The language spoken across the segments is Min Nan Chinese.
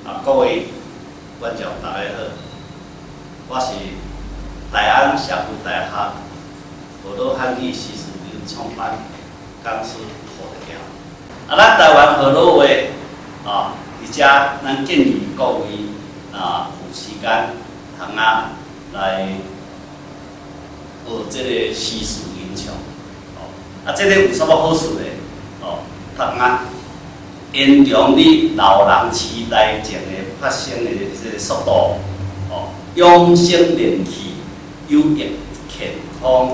啊，各位觀眾大家好，我是大安社區大學河洛漢語師事吟唱班講師胡德耀。啊，咱台灣河洛話，啊，佇遮咱建議各位啊，有時間通啊來學這个詩詞吟唱。哦，啊，這个有啥物好處咧？哦，通啊延長你老人痴呆症的發生的這个速度，哦，養生練氣，有益健康。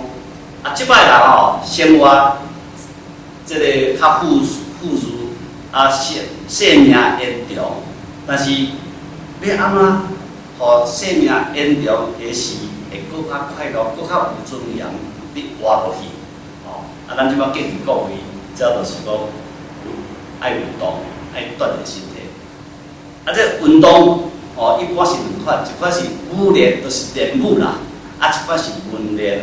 啊，這擺人哦，生活這个較富庶，啊，壽命延長，但是欲按怎予壽命延長的時，會閣較快樂，閣較有尊嚴，你活落去。哦，啊，咱這擺建議各位，這就是講愛運動，愛鍛鍊身體。啊，這運動哦，一般是兩款，一款是武練，就是練武啦；啊，一款是文練，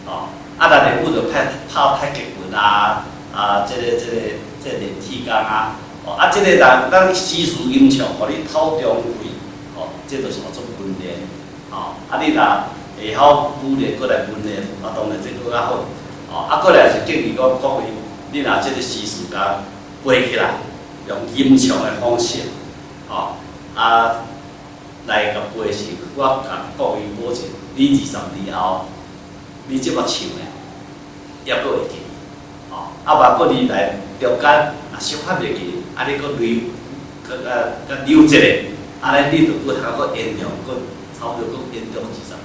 哦。啊，若練武就拍拍太極拳啊，啊，這個練氣功啊，哦，啊，這個人咱詩詞吟唱，予你透中氣，哦，這就是叫做文練，哦，啊，你若會曉武練，閣來文練，啊，當然這閣較好，哦，啊，閣來是建議講各位，你若這個詩詞共背起來，用吟唱的方式，哦，啊，來共背時，我共各位保證，你20年後，你這擺唱的，猶閣會記，哦，啊，無閣你來中間，若小可袂記，啊，你閣累，閣啊閣扭一下，按呢你就閣通閣延長，閣差不多閣延長二十年。